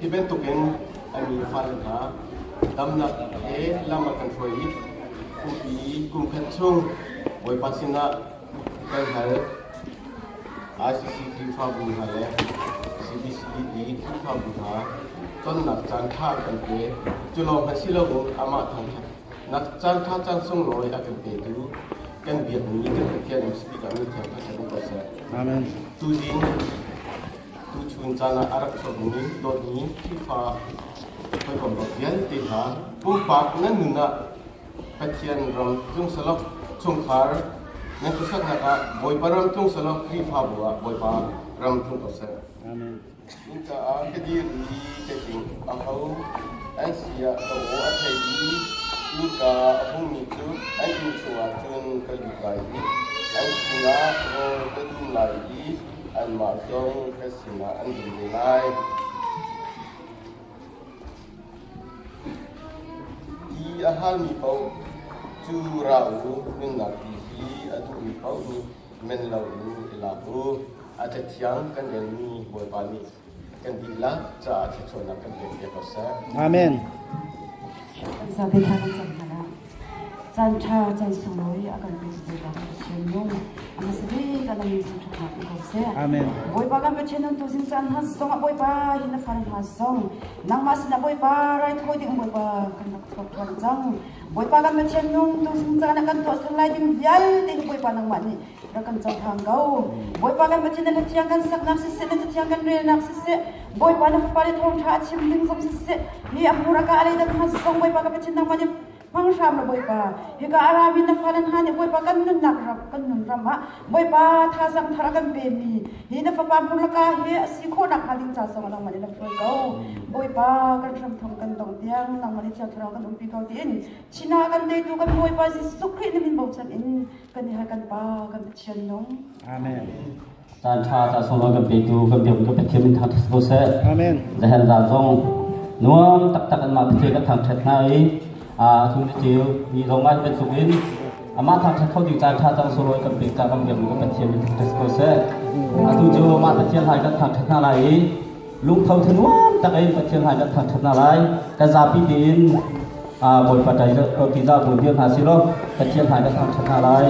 Hi bantukin a mi fale hna damnak he lam a kan hruai i kumpi kum khat chung Bawipa sinah kan hal. ICC Khrihfabu hna le CBCUP Khrihfabu hna tonnak caan ṭha an kan pe. Cu lawng hmanh si loin amah thangṭhatnak caan ṭha caan sunglawi a kan petu kan biakmi kan Pathian um speaker mi thiang thangṭhat in ko seh. Amen. Tuzing tuchun caan ah a rak chuakmi dawtmi Khrihfa hawikom dawt vialte hna pumpak nan nun ah Pathian ram tlung selaw chungkhar nan khuasaknak ah Bawipa ram tlung selaw Khrihfabu ah Bawipa ram tlung ko seh. Amen. Inn caah ka dir i ka king aho an si ah ka aw a thei i innka a hungmi cu an inn chungah cun ka lut lai i an sinah rawl ka dum lai i anmah zong ka sinah an dum ve lai. Ti a halmi paoh cu ra u, nunnak ti hi a duhmi paoh nih men loin i lak u. A cathiang kan relmi Bawipa nih kan dihlak caah thluachuahnak kan pek piak ko seh. Amen. Kan zapi thla kan cam hna lai. Caan ṭha, caan sunglawi a kan petu Bawipa kan Pathian nung a hmasa bik ah nang min thangṭhatnak um ko seh. Amen. Bawipa kan Pathian nan tuzing caan hna zong ah Bawipa hi na far hna zong nangmah sinah Bawipa raithawi ding Bawipa kan rak thuak ṭhan cang. Bawipa kan Pathian nung tuzing caan ah kan tuah sal lai ding vialte hi Bawipa nangmah nih rak kan cohlang ko. Bawipa kan Pathian na hlathiang kan saknak siseh, na cathiang kan relnak siseh, Bawipa na fapa le thawngṭha a chim ding zong siseh, hi a hmur a ka a lei dang hna zong Bawipa ka Pathian nangmah nih hmang hram la Bawipa. Hika a rami na fale hna nih Bawipa kan nunnak ram kan nun ram ah Bawipa thazaang thar a kan pemi hi na fapa hmur laka hi a si khawhnak hnga ding ca zong ah nangmah nih lamhruai ko. Bawipa kan hramthong kan dong tiang nangmah nih thiang thlarau kan umpi ko tiin China kan teitu kan Bawipa Jesuh Khrih na min bochan in kan i hal kan Pa kan Pathian nung. Amen. Caan ṭha ca sunglawi kan petu kan biak kan Pathian min thangṭhat ko seh. Amen. Zahan zan zong nuam taktak an mah Pathian kan thangṭhat hna i a tu ni ceu ni zong ah bantuk in amah thangṭhat kho ding caan ṭha caan sunglawi kan pek ca kan biak kan Pathian min thangṭhat ko seh. Atu cu amah Pathian hai kan thangṭhat hna lai i lungtho thanuam tak in Pathian hai kan thangṭhat hna lai. Kan zapi tein Bawipa ṭai ti za bu dir hna si law Pathian hai kan thangṭhat hna lai.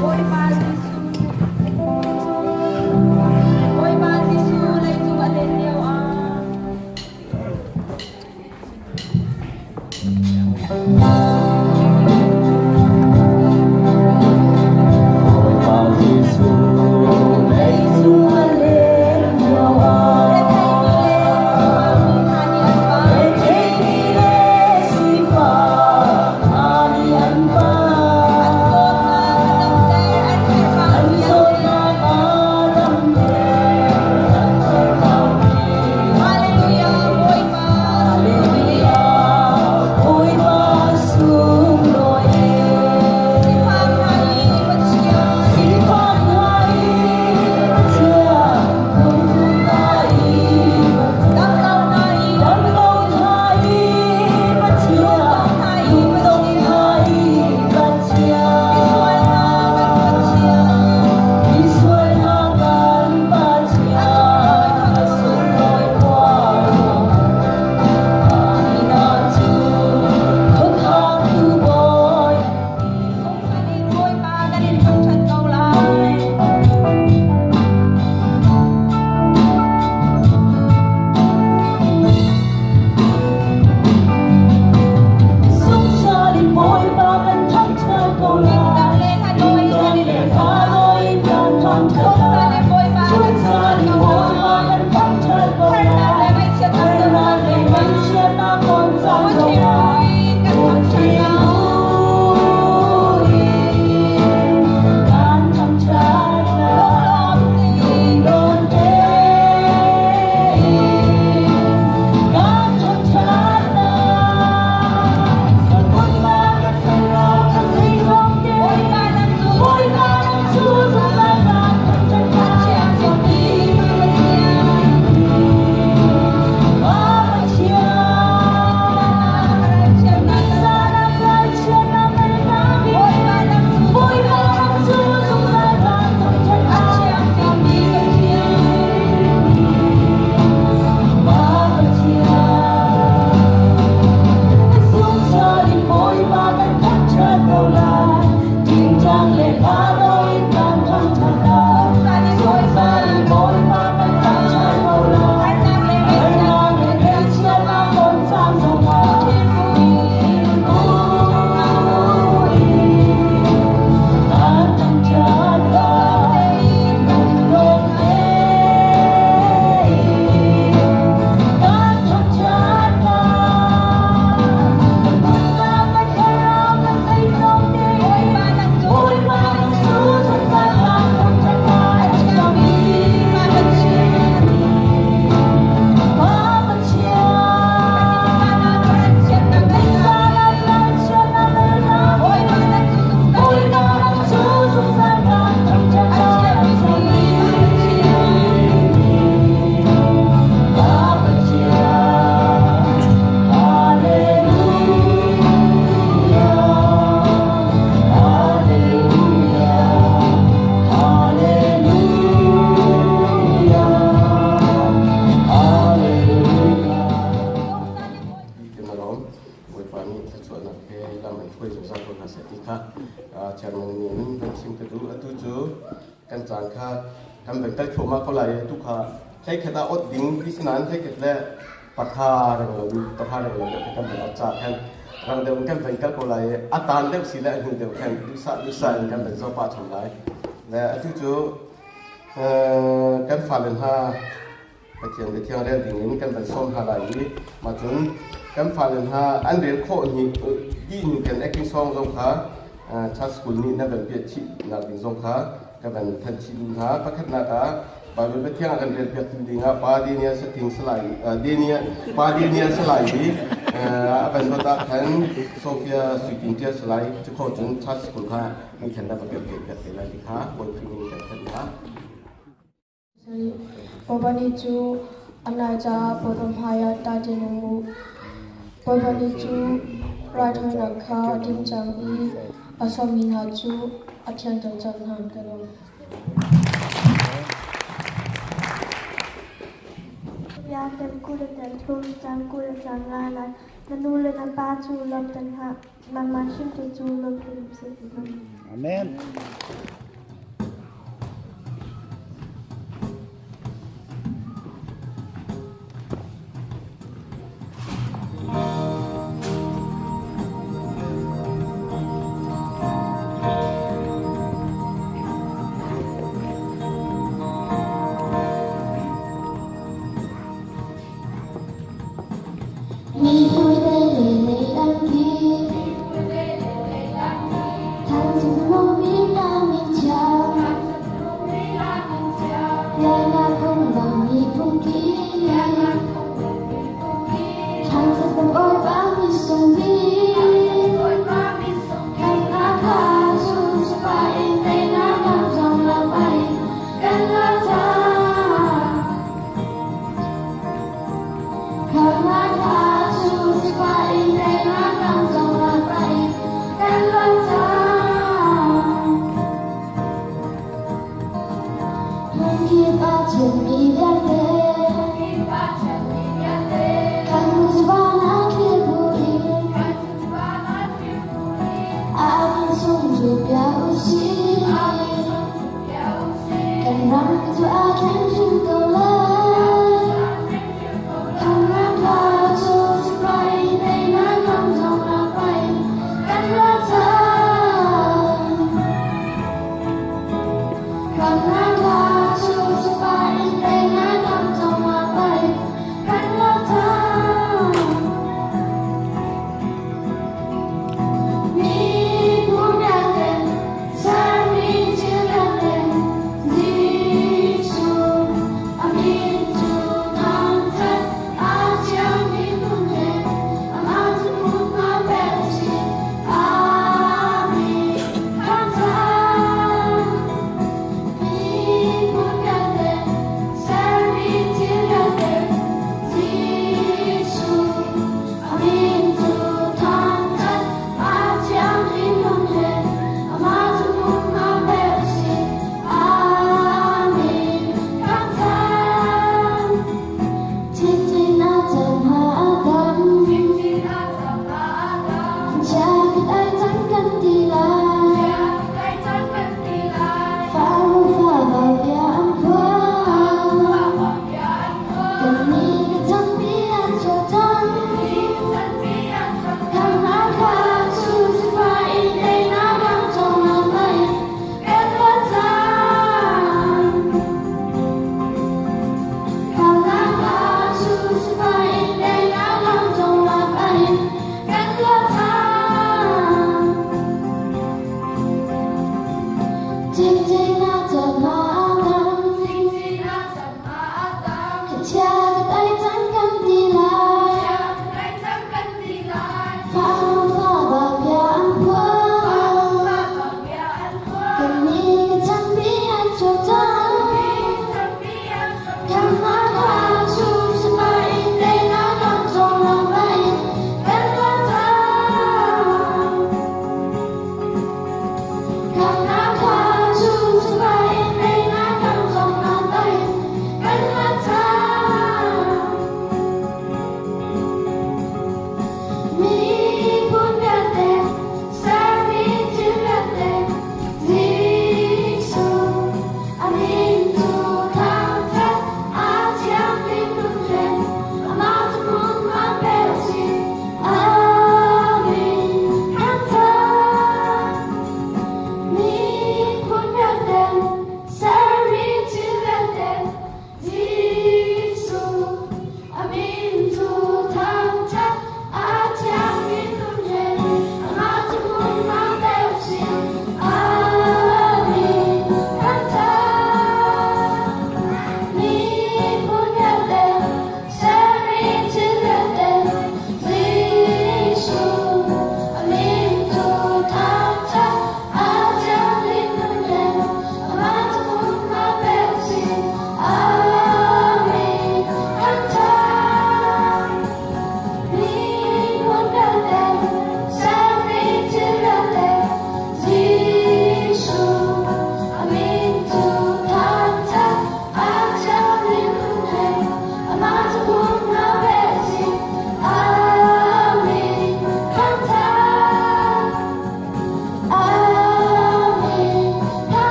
Bawipa Jesuh Bawipa Jesuh leicung a len lio ah Bawipa Jesuh leicung a len lio ah Retheimi le sifak hna nih an van. An zawtnak a damter, an herhbaumi. Hallelujah, Bawipa thluachuahnak he lam an hruai zungzal ko hna seh ti kha chairman nih in van chim ka duh. Atu cu kan caan kha kan van kal thluahmah ko lai i atu kha hleikhat ah ot ding ti si nain hleikhat le pakha reng lo pakha reng lo deuh kan van ot ca khan rang deuh in kan van kal ko lai i a taan deuh si le a hnu deuh khan duhsah duhsah in kan van zoh pah chom lai. Le atu cu kan fale hna Pathian biathiang rel ding in kan van sawm hna lai i mah cun kan fale hna an rel khawh ni dih ni kan acting song zong kha church school nih na van piah chih nak ding zong kha ka van thanh chih duh hna. Pakhatnak ah Bible biathiang a kan rel piak tu ding ah Pa Daniel Sating Salai Daniel Pa Daniel Salai i a van dot ah khan Sophia Suitin Tia Salai cu kho cun church school kha ni khan na va piah piak te lai ti kha Bawi Khrih min kan thanh hna. Bawipa nih cu a nai caah Bawipa hmaiah ṭah nung u. Bawipa nih cu raithawinak kha a timh cang i a sawmmi hna cu a thianter cang hna. Ka lawm. Bia tel 20 le tel thum, cang 20 le cang nga lai. Na nu le na pa cu lawmter hlah. Nangmah hrimtu cu lawmter si. Amen.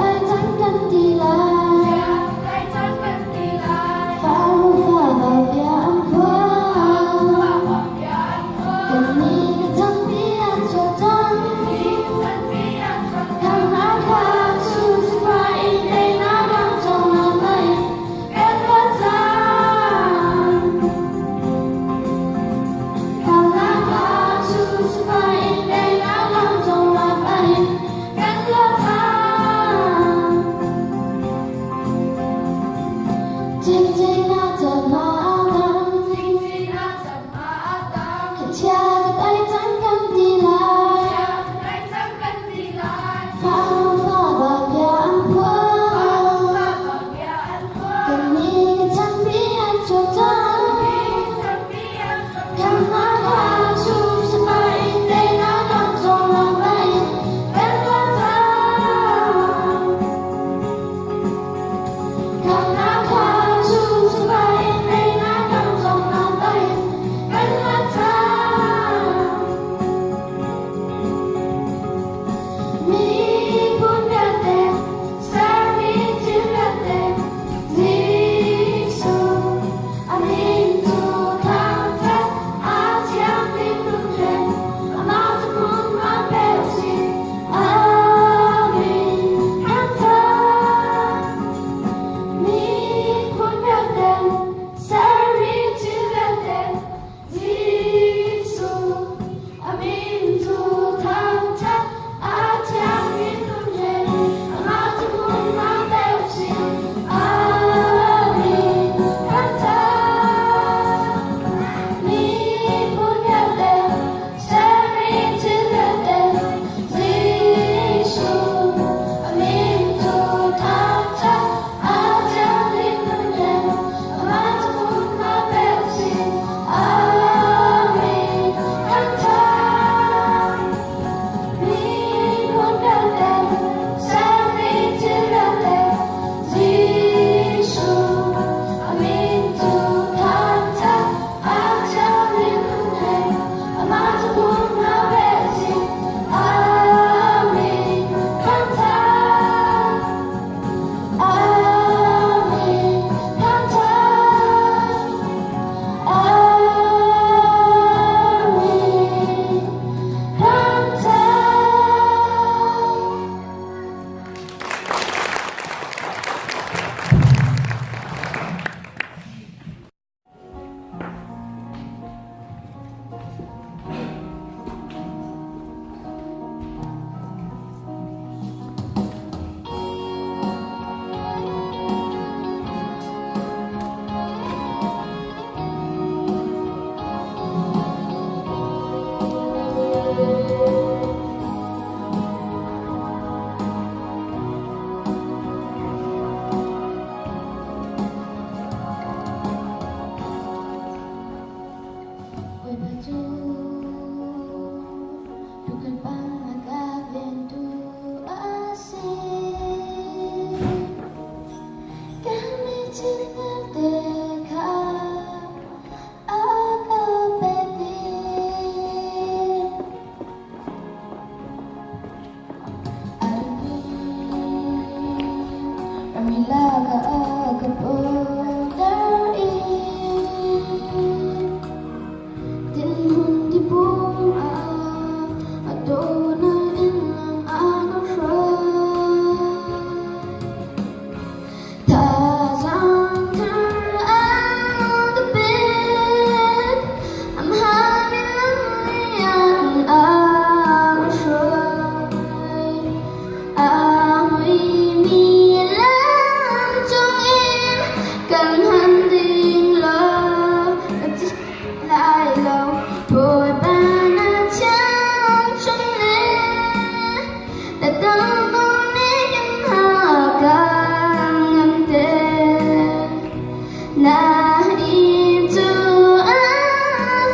Ai cang kan ti lai. Fa fa bia an phuang. Kan nih ka tampi an chuah cang. Kan hna cu sifah in teinak lam cungah mei kan ruat cang. Kan hna cu sifah in teinak lam cungah mei kan ruat cang. Cingcing na cama tam. Chia ka tai cang kan ti lai. Fa fa ba bia an phuang. Kan nih ka tampi an chuak cang. Kan hna cu sifah in teinak lam cungah mei kan ruat cang. Kan hna cu sifah in teinak lam cungah mei kan ruat cang. Miphun vialte, sermi thil vialte, Jesuh a min cu thangṭhat, a thianghlim lungthin, amah cu hmunhma pe usih. Amen. Thangṭhat. Miphun vialte, sermi thil vialte, Jesuh a min cu thangṭhat, a thianghlim lungthin, amah cu hmunhma pe usih. Amen. Thangṭhat. Miphun vialte, sermi thil vialte, Jesuh a min cu thangṭhat, a thianghlim lungthin, amah cu hmunhma pe usih. Amen. Thangṭhat. Miphun vialte, sermi thil vialte, Jesuh a min cu thangṭhat, a thianghlim lungthin, amah cu hmunhma pe usih. Amen. Thangṭhat. Amen. Thangṭhat. Amen. Thangṭhat. Bawipa cu tuukhal bang a ka ventu a si. Ka mi thil vialte kha a ka pek dih. Rami lakah a ka putter i Tinhmun tipung ah a dawhnak in lam a ka hruai. Thazaang thar a ka pek, amhami lam lian a ka hruai. A muimi lam cungin kan han ding law ka ci lai lo. Bawipa na thiang chung le na dang nih kan hna kan ngam te. Na inn cu a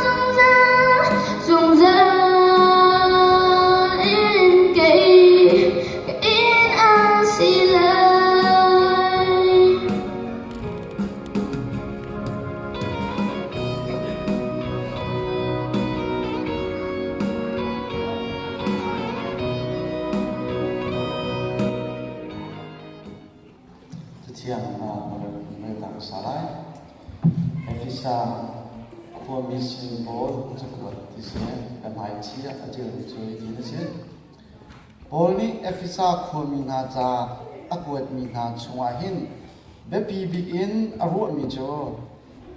zungzal, zungzal in kei ka inn a si lai. Cathiang hna ka rel ta hmasa lai. Efesa khuami sin pawl cakuat ti si ka hmaichi ah a ṭialmi cu hitin a si. Paul nih Efesa khuami hna ca a kuatmi hna chungah hin biapi bik in a ruahmi cu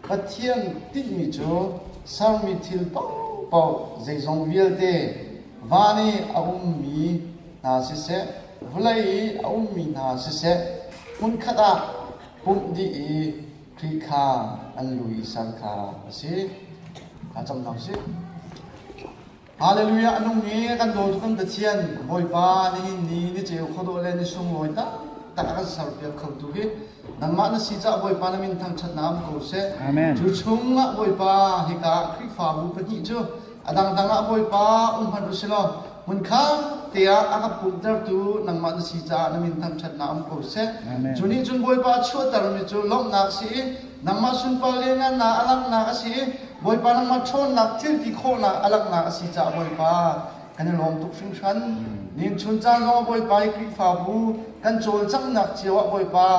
Pathian tinhmi cu sermi thil paohpaoh zeizong vialte van i a ummi hna siseh, vawlei i a ummi hna siseh, hmunkhat ah pumh dih i Khrih kha an lu i ser kha a si. Thla cam hna usih. Hallelujah a nung i kan dawtu kan Pathian Bawipa nihin ni ni ceu khuadawh le ni sunglawi taktak a kan serpiak khotu hi nangmah na si caah Bawipa na min thangṭhatnak um ko seh. Amen. Cu chungah Bawipa hika Khrihfabu pahnih cu a dangdang ah Bawipa um hmanh u silaw hmunkhat te ah a ka pumhtertu nangmah na si caah na min thangṭhatnak um ko seh. Amen. Cu nih cun Bawipa chuahtermi cu lawmhnak si i nangmah sunpar le ngannak a langhnak a si i Bawipa nangmah ṭhawnnak thil ti khawhnak a langhnak a si caah Bawipa kan i lawm tuk hringhran. Nin chun caan zong Bawipa i Khrihfabu kan cawlcanghnak cio ah Bawipa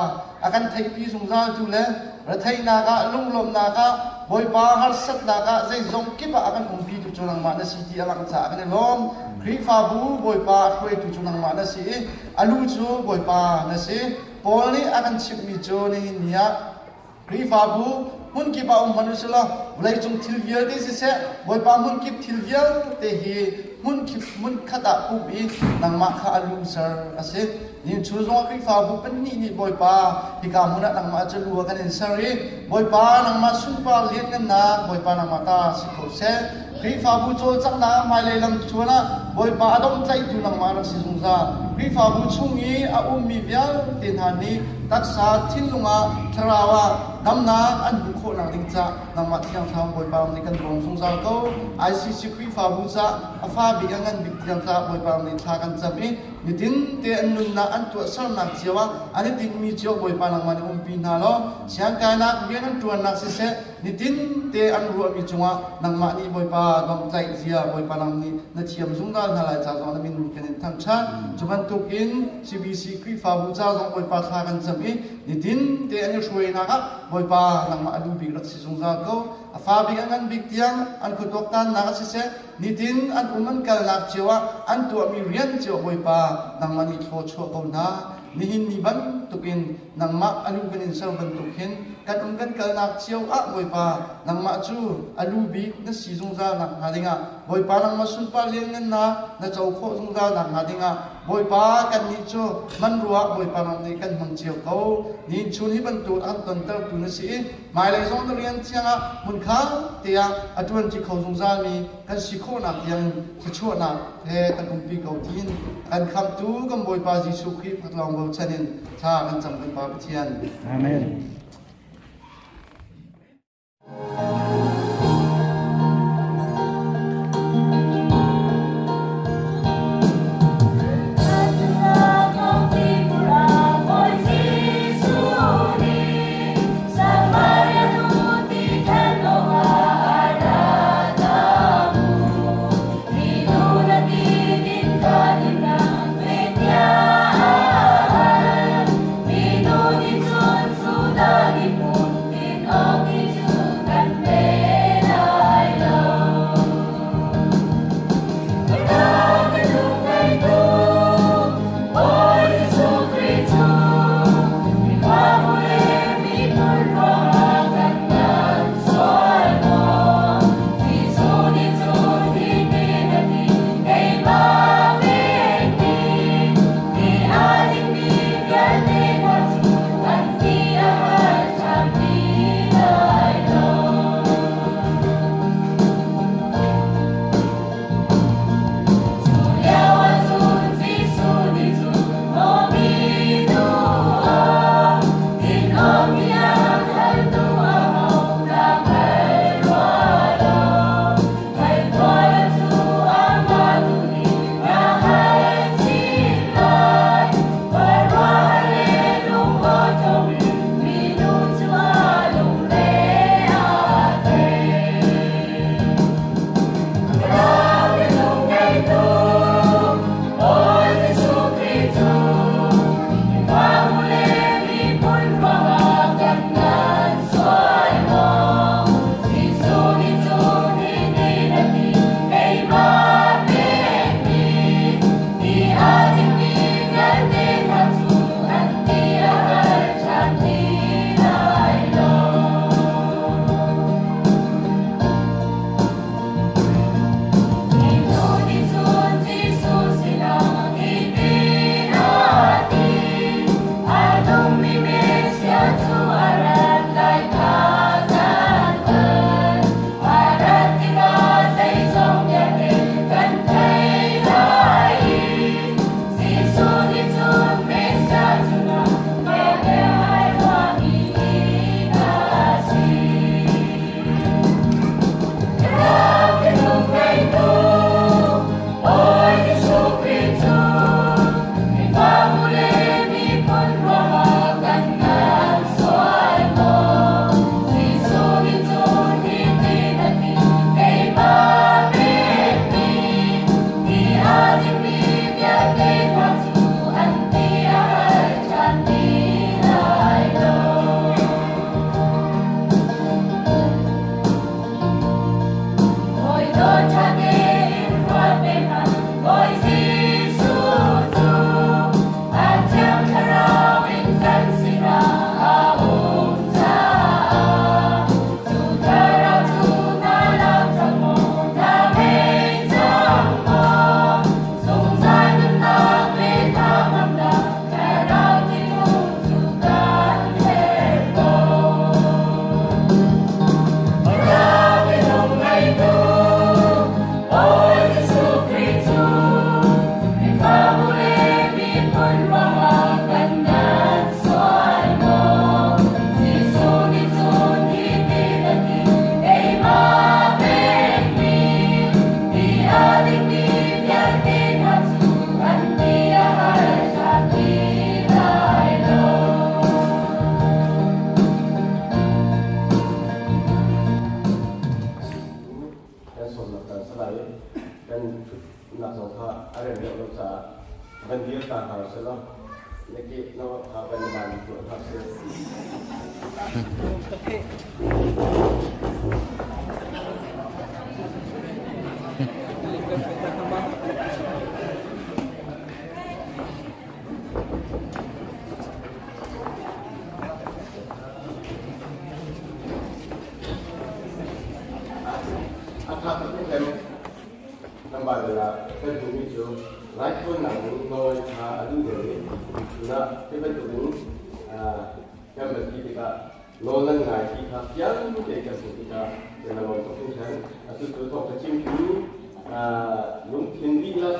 a kan theihpi zungzal tu le retheihnak ah lunglawmhnak ah Bawipa harsatnak ah zeizong kip ah a kan umpi tu cu nangmah na si ti a langh caah kan i lawm. Khrihfabu Bawipa a hruaitu cu nangmah na si i a lu cu Bawipa na si. Paul nih a kan chimhmi cu nihin ni ah Khrihfabu hmunkip ah um hmanh usih law vawleicung thil vialte siseh Bawipa hmunkip thil vialte hi hmunkip hmunkhat ah pumh i nangmah kha a lu ser a si. Nin chung zongah Khrihfabu pahnih nih Bawipa hika hmun ah nangmah cu lu ah kan in ser i Bawipa nangmah sunpar lianngannak Bawipa nangmah ta si ko seh. Khrihfabu cawlcanghnak hmailei lam thluan ah Bawipa a domhtlaihtu nangmah rak si zungzal. Khrihfabu chung i a ummi vialte hna nih taksa thinlung ah thlarau ah damnak an hmuh khawhnak ding cah nangmah Thiang Thlarau Bawipa nih kan bawm zungzal ko. ICC Khrihfabu cah a fa bik a ngan bik tiang cah Bawipa nih thla kan cam i nitin te an nunnak an tuahsernak cio ah an i tinhmi cio Bawipa nangmah nih umpi hna law siangkainak rian an ṭuannak siseh nitin te an ruahmi cungah nangmah nih Bawipa domhtlaih zia Bawipa nang nih na thiam zungzal hna lai ca zong na min kan in thangṭhat cu bantukin CBC Khrihfabu ca zong Bawipa thla kan cam i nitin te an i hruainak ah Bawipa nangmah a lu bik rak si zungzal ko a fa bik a ngan bik tiang an khuatuaktannak ah siseh nitin an um an kalnak cio ah an tuahmi rian cio Bawipa nangmah nih thlaw chuah ko hna nihin ni bantukin nangmah a lu kan in ser bantuk hin kan um kan kalnak cio ah Bawipa nangmah cu a lu bik na si zungzal nak hnga dingah Bawipa nangmah sunpar lianngannak na co khawh zungzal nak hnga dingah Bawipa kannih cu hmanrua Bawipa nang nih kan hmang cio ko nin chun hi bantuk an tontertu na si i hmailei zong na rian thiang ah hmunkha te ah a ṭuanṭi kho zungzal mi kan si khawhnak tiang thluachuahnak he kan umpi ko tiin kan khamtu kan Bawipa Jesuh Khrih lawng bochan in thla kan cam kan Pa Pathian. Amen. Kan sawmnak caan salai kan nak zong kha a rem deuh lo caah van dir ta hna usih law na ke na kha van van tuah hna sih. A tha tuk hrim. Tlangval ah kan hmuhmi cu raithawinak in nawl kha a duh deuh i tunah hi bantukin kan van ti tikah nawl nan ngai ti kha fiang tein kan hmuh tikah kan i lawm tuk hringhran. Atu cu thawngṭha chimtu lungthin dihlak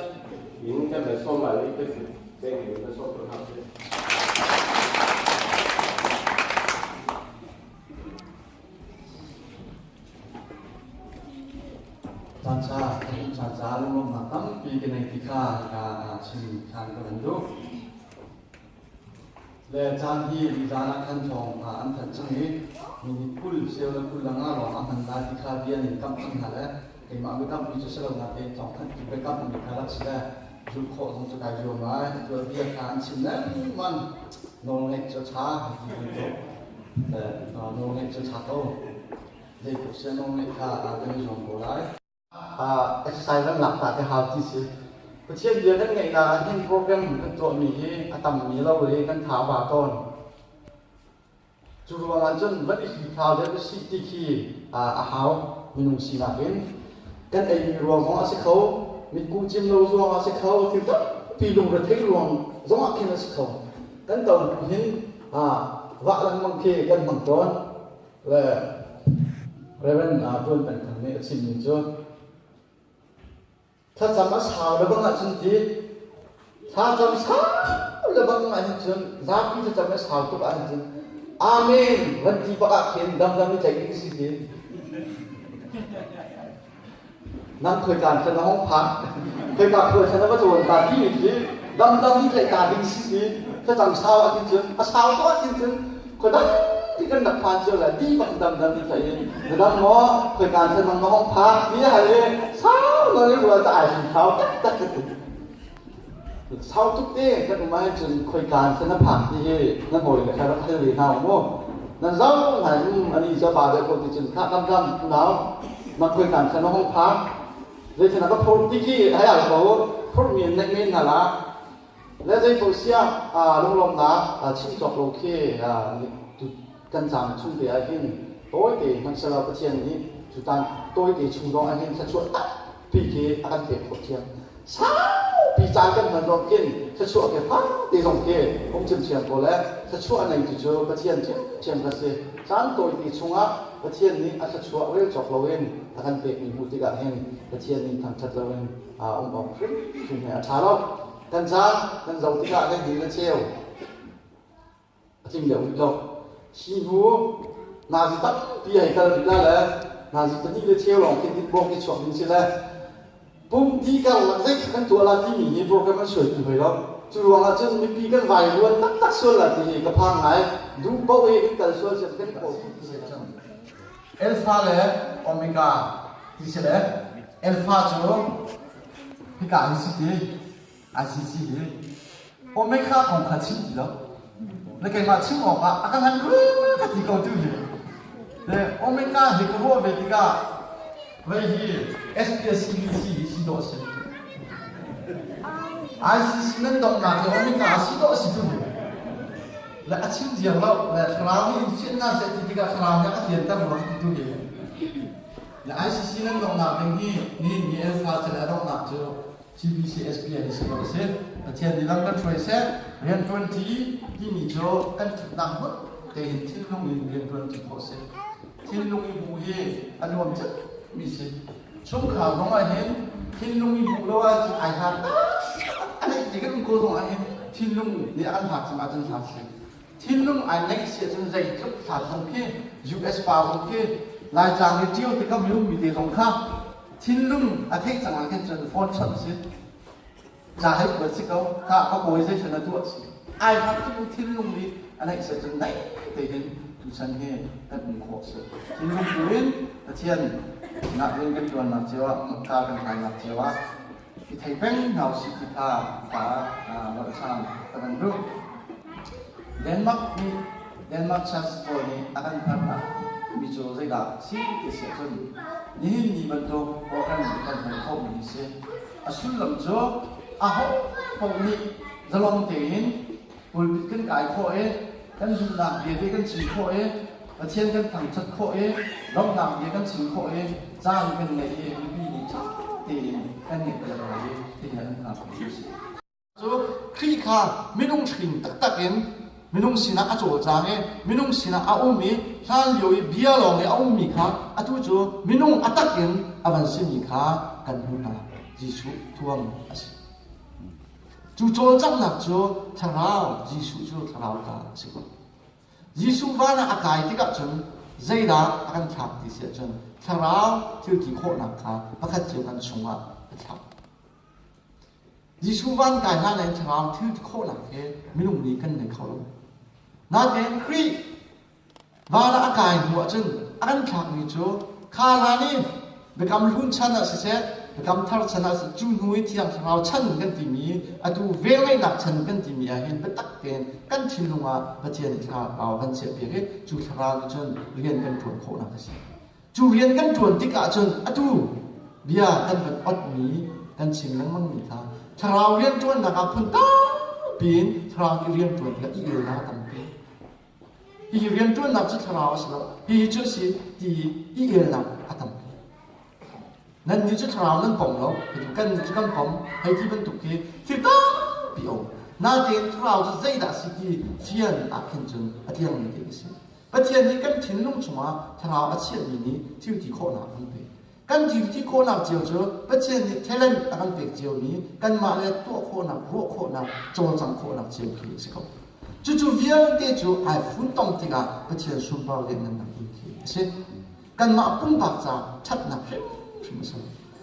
in kan van sawm lai i kan peng in kan sawm ko hna sih. Caanṭha kan um caan caah lunglawmhnak tampi ka nei ti kha hika ah chim ṭhan ka van duh. Le caan hi nizaan ah khan thawng an thanh cang i minute 20 seo le 20 le nga lawng a hman lai ti kha bia nin kamh cang hna le keimah biakamhmi cu si lo natein thawng thanhtu biakamhmi kha rak si le zulh khawh zong cu kai zuam lai. Atu bia kha an chim lengmang. Nawlngaih cu a ṭha ti bantuk. Nawlngaih cu a ṭha ko. Zeitluk sian nawlngaih kha kan i zuam ko lai. Exercise kan lak ta te hau ti si. Pathian bia kan ngaihnak ah hin program kan tuahmi hi a tammi lo i kan tha a ba tawn. Cu ruangah cun van i hlithlau deuh usih ti khi a hau minung sinak in. Kan eimi ruang zong a si kho, mitkuh cim lo ruang a si kho, thil tampi lungrethei ruang zong ah khin a si kho. Kan to hin vah lengmang khi kan hmang tawn. Le Reverend Tuan Peng Thang nih a chimmi cu Thlacam a sau le bang ahcun ti thlacam sau le bang ahhin cun zapi thlacam a sau tuk ahhin cun Amen van ti bak ah khin damdam i tlaih ding si ti. Nang khoikaan khan na hong phak khoika khual khan na va cawn ta ti mi khi damdam i tlaih ta ding si ti thlacam sau ahhin cun a sau tuk ahhin cun Khuadang ti kan rak phan cio lai ti bak dam dam ni thai na dam maw khoi kan sen mang na hong phak ti hal i sau na ni rual ta ai sin thau tak tak ka ti sau tuk te kan um ahhin cun khoi kan sen na phak ti hi na hawi le kha rak hal ve hna mu nan zo hna um ani cho pa deuh ko ti cun kha dam dam nau na khoi kan sen na hong phak zeitin ka phur ti khi hai al ko phur mi nek men hna la Le zeipaoh siah lunglawmhnak chim cawk lo khi kan caan chung te ah hin tawite hmanhsehlaw Pathian nih cu caan tawite chung zong ah hin thluachuah tampi khi a kan pek khawh thiam. Saupi caan kan hman zong khin thluachuah khi fate zong khi um thiamthiam ko le thluachuah a neitu cu Pathian thiamthiam kan si. Caan tawite chungah Pathian nih a thluachuah rel cawk loin a kan pekmi hmuh tikah hin Pathian nih thangṭhat loin um awk hrimhrim he a ṭha lo. Kan caan kan zoh tikah kan hin le cheu a tling deuh rih lo. Hi hnu nazi tampi hei kal rih la le nazi pahnih le cheu lawng khin bawk i chuak ding si le pum di karlak zei kan tuah la timi hi program an suai ti hoi lo. Cu ruangah cun mipi kan vai ruan taktak sual la ti hi ka phang ngai. Duh paoh i kan kal sual sian kan i kawl Alpha le Omega ti si le Alpha cu hika hi si ti ICC hi Omega kong kha chim ti lo. Na keimah chim awkah a ka hlan ka ti ko tu hi. Le Omega hi ka ruah ve tikah vei hi SPSCBC hi si dawh si. ICC nan donghnak hi Omega si dawh si tu hi. Le a chim ziang lo le thlarau nih in fiannak seh ti tikah thlarau nih a fianter rua ti tu hi. Le ICC nan donghnak ding hi nihin ni Alpha cu le a donghnak cu CBCSP an si ko si. Pathian nih lam kan hruai seh. Rianṭuan ṭi timi cu kan ṭhutnak hmun tein thinlung in rianṭuan ṭi khawh si. Thinlung i hmuh hi a nuam mi si. Chungkhar zong ah hin thinlung i hmuh lo ahcun ai hlat a neih ti kan um ko zong ah hin thinlung nih a kan hlat cang ahcun hlat si. Thinlung ai neih si ahcun zeitluk hlat zong khi US pa zong khi Laitlang i ṭio te kam i ummi te zong kha thinlung a theih cang ah khin cun phone chawnh si ca hei kuat si ko ka ka kawi zei na tuah si ai hlat tuk thinlung nih a neih si cun naih te hin tuchan hi kan um khawh si thinlung tu in Pathian nak rian kan ṭuannak cio ah ka kan kainak cio ah i thei peng hna usih ti kha ka rawlchang ka van duh. Denmark nih Denmark Church pawl nih a kan hngarnak mi cu zeidah si ti si ahcun nihin ni bantuk program kan hman khawhmi hi si. A sullam cu aho paoh nih zalong tein pulpit kan kai khawh i kan zumhnak bia te kan chim khawh i Pathian kan thangṭhat khawh i lawmhnak bia kan chim khawh i caan kan ngeih i mipi nih ṭha tein kan ngeih piak hna i hihi an hna a si. Cu Khrih kha minung hrin taktak in minung sinah a cawlcang i minung sinah a um i hlan lio i bia lawng i a ummi kha atu cu minung a tak in a van simi kha kan hmuh hna. Jesuh thuam a si. Cu cawlcanghnak cu thlarau Jesuh cu thlarau ta a si ko. Jesuh van ah a kai tikah cun zeidah a kan thlak ti si ahcun thlarau thil ti khawhnak kha pakhat cio kan chungah a thlak. Jesuh van kai hlan in thlarau thil ti khawhnak he minung nih kan nei kho lo. Nain Khrih Van ah a kai hnu ahcun a kan thlakmi cu kha hlan i Biakam Hlun chan ah siseh, Biakam Thar chan ah cu hnu i Thiang Thlarau chan kan timi, atu velngeihnak chan kan timi ah hin biatak tein kan thinlung ah Pathian nih thlarau kan chiahpiak i cu thlarau nih cun rian kan ṭuan khawhnak a si. Cu rian kan ṭuan tik ahcun atu bia kan van otmi kan chim lengmangmi kha thlarau rianṭuannak ah phun tampi in thlarau nih rianṭuan tikah i elnak a tampi. Hi rianṭuannak cu thlarau a si lo. Hihi cu a si ti i elnak a tampi. Nannih cu thlarau nan pom lo, kannih cu kan pom, hei ti bantuk khi thil tampi a um. Nain thlarau cu zeidah a si ti fian ah khin cun a tliangmi te a si. Pathian nih kan thinlung chungah thlarau a chiahmi nih thil ti khawhnak an pek. Kan thil ti khawhnak cio cu Pathian nih talent a kan pek ciomi kanmah le tuah khawhnak, ruah khawhnak, cawlcangh khawhnak cio khi a si ko. Cucu vialte cu ai funtom tikah Pathian sunpar lianngannak ding khi a si. Kanmah pumpak ca ṭhatnak hrimhrim a si.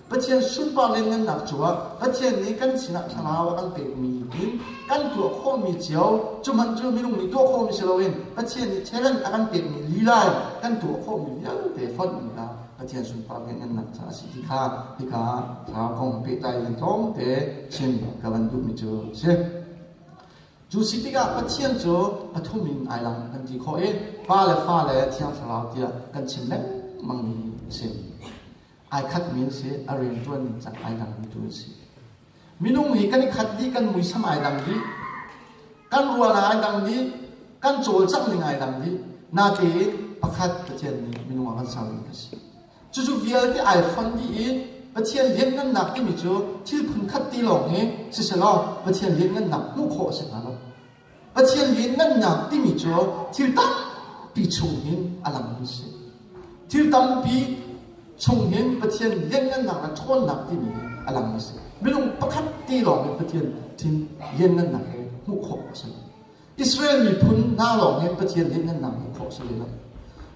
Pathian sunpar lianngannak cu ah Pathian nih kan sinah thlarau a kan pekmi in kan tuah khawhmi cio cu hmanh cu minung nih tuah khawhmi si loin Pathian nih talent a kan pekmi lila in kan tuah khawhmi vialte fonhmi kha Pathian sunpar lianngannak ca a si ti kha hika thlarau kong pehtlai in tlawmte chim ka van duhmi cu a si. Cu si tikah Pathian cu pathum in ai lang kan ti khawh i Pa le Fa le Thiang Thlarau tiah kan chim lengmangmi a si. Ai khatmi an si, a rianṭuan ning cang ai dangmi tu an si. Minung hi kan i khat dih, kan muisam ai dang dih, kan ruahnak ai dang dih, kan cawlcangh ning ai dang dih. Natein pakhat Pathian nih minung a kan sermi kan si. Cucu vialte ai fonh dih i Pathian lianngannak timi cu thil phunkhat ti lawng hi siselaw Pathian lianngannak hmuh khawh a si hnga lo. Pathian lianngannak timi cu thil tampi chung hin a langmi a si. Thil tampi chung hin Pathian lianngannak le ṭhawnnak timi hi a langmi a si. Minung pakhat te lawng hin Pathian thin lianngannak hi hmuh khawh a si lo. Israel miphun hna lawng hin Pathian lianngannak hmuh khawh a si lo.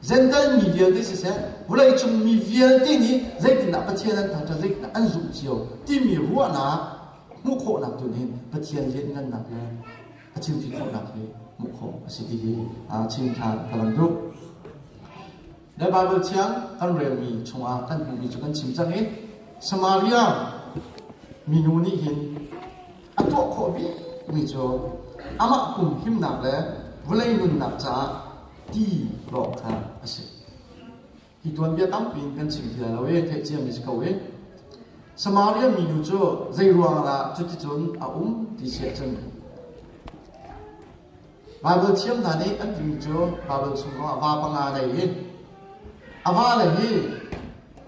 Jentail mi vialte siseh, vawleicung mi vialte nih zeitindah Pathian an thangṭhat, zeitindah an zumh cio timi ruahnak hmuh khawhnak tu nih Pathian lianngannak le a thilti khawhnak hi hmuh khawh a si ti hi chim ṭhan ka van duh. Le Baibal thiang kan relmi chungah kan hmuhmi cu kan chim cang i Samaria minu nih hin a tuah khawh bikmi cu amah pum himnak le vawlei nunnak caah ti lawng kha a si. Hi tuanbia tampi in kan chim ti lai lo i theih ciami si ko i Samaria minu cu zei ruang dah cuticun a um ti si ahcun Baibal thiam hna nih an timi cu Baibal chung zongah va panga nei i a vale hi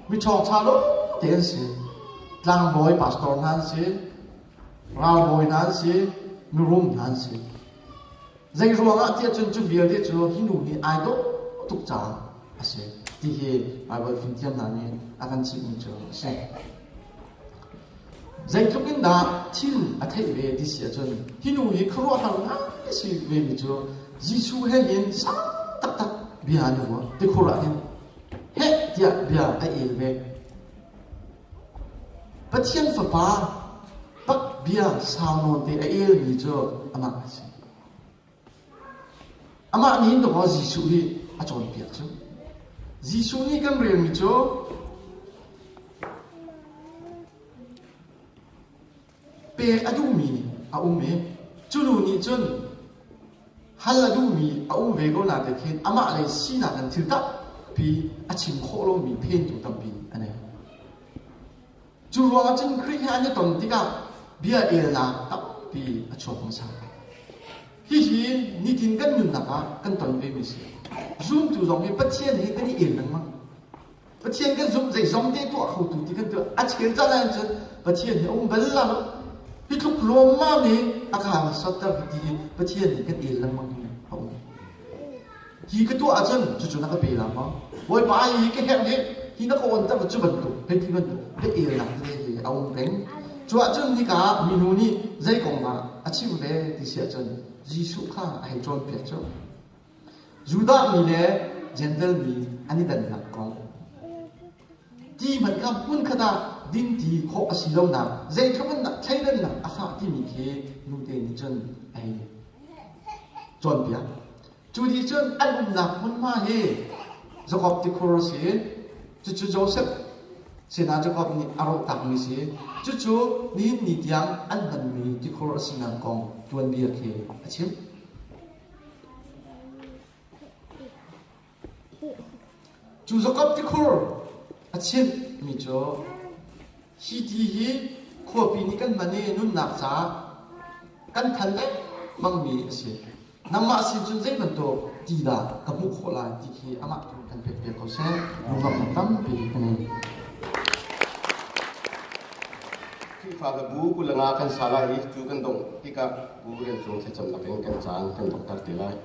miṭhawngṭha lo te an si. Tlangbawi pastor hna an si, ralbawi hna an si, mirum hna an si. Zei ruangah tiah cun cu vialte cu hi nu hi ai dawh tuk caah a si ti hi Baibal fimthiam hna nih a kan chimhmi cu a si. Zeitluk in dah thil a theih ve ti si ahcun hi nu hi khuaruahhar ngai a si vemi cu Jesuh he hin sang taktak bia an i ruah. Tikhur ah hin heh tiah bia a el ve. Pathian Fapa bak bia sau nawn te a elmi cu amah a si. Amah nih hin dawkaw Jesuh hi a cawnpiak cu. Jesuh nih kan relmi cu pek a duhmi a um i cu nu nih cun hal a duhmi a um ve ko na te khin amah lei sinak in thil tampi a chim khawh lomi phentu tampi a nei. Cu ruangah cun Khrih he an i ton tikah bia elnak tampi a chuak hmasa. Hihi nitin kan nunnak ah kan ton vemi a si. Zumtu zong hi Pathian he kan i el lengmang. Pathian kan zumh zeizong te tuah khotu ti kan tuah. A chel caan ahcun cun Pathian hi a um bal la lo. Hi tluk lawmmam i a ka sotter ti hi Pathian he kan el lengmang hi a um. Hi ka tuah ahcun cucu na ka pe la maw? Bawipa hi ka herh hi hi na ka on ter cu bantuk hei ti bantuk bia elnak tete hi a um peng. Cu ahcun hika minu nih zei kong dah a chim ve ti si ahcun Jesuh kha a hei cawnpiak cu. Judah mi le Gentle mi an i dannak kong. Ti hmanh kha hmunkhat ah dinti khawh a si lonak zeitluk in dah thleidannak a fah timi khi nute nih cun a hei cawnpiak. Cu nih cun an umnak hmunhma hi Jakob tikhur a si. Cucu Joseph sinah Jakob nih a rohtakmi si. Cucu nihin ni tiang an hmanmi tikhur a sinak kong tuanbia khi a chim. Cu Jakob tikhur a chimhmi cu hi ti hi khuapi nih kan hman i nunnak caah kan than lengmangmi a si. Nangmah sin cun zei bantuk ti dah ka hmuh khawh lai ti khi amah tu kan pekpiak ko seh. Lunglawmhnak tampi ka nei. Khrihfa bu 25 kan sa lai i cu kan dongh tikah bu rian cung thlacamnak in kan caan kan donghter te lai.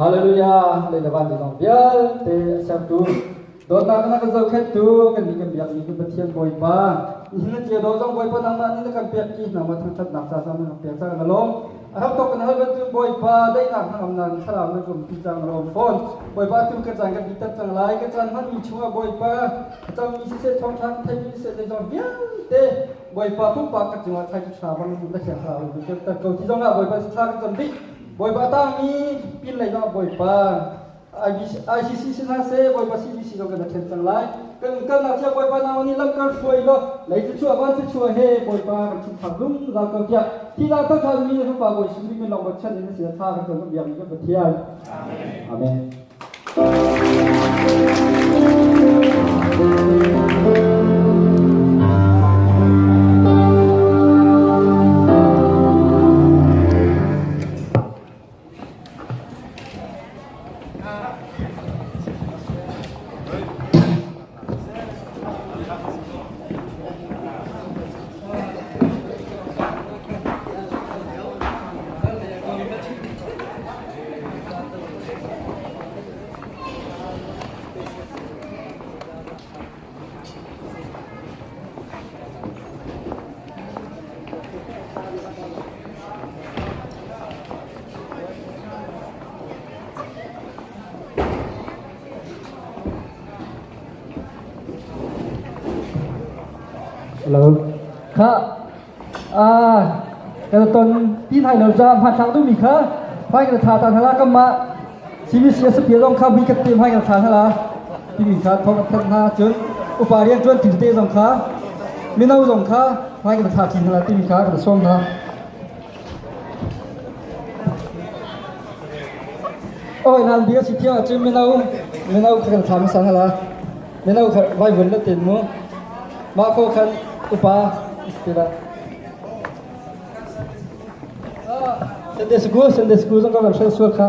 Hallelujah! Lei le van zong vialte a sertu dawtnak na kan zohkhenhtu kan nih kan biakmi kan Pathian Bawipa nihin na cia dawh zong Bawipa nangmah nih na kan pek ki nangmah thangthatnak ca zong na kan pek cang na lawm a ram tok kan hal bantuk Bawipa daihnak hnangamnak thlarau na kum ti cang na lawm fawn Bawipa tu ka caan kan bitak cang lai ka caan hmanmi chungah Bawipa cammi siseh thawngtha kan theimi siseh zeizong vialte Bawipa pumpak ka cungah thlai thla bang na thiang thlarau in kan ko ti zongah Bawipa thla kan cam dih Bawipa tangmi pin lei zongah Bawipa ICC si hna seh Bawipa CBC zong kan ṭhen cang lai kan kalnak cia Bawipa nau nih lam kan hruai law lei thluachuah van thluachuah he Bawipa kan thinphang zungzal ko tiah thihnak thawṭhan mi Fapa Bawi Jesuh Khrih min lawng bochan in na sin tha kan cam kan biakmi kan Pathian Amen. Hello. Kha ah kan ton ti thai lo ja hma thlang du mi kha phai kan tha ta hala kam ma CBC a sapia zong kha vi kat te phai kan tha hala ti mi kha thong than na chun upa rian tuan ti te zong kha mino zong kha phai kan tha thin hala ti mi kha kan som na Oi nan bia si thiang ahcun mino mino kha kan thla hmasa hna la. Mino kha vaivun na tin mu. Mah ko khan upa ti la. Sunday school Sunday school zong ka van hral sual kha.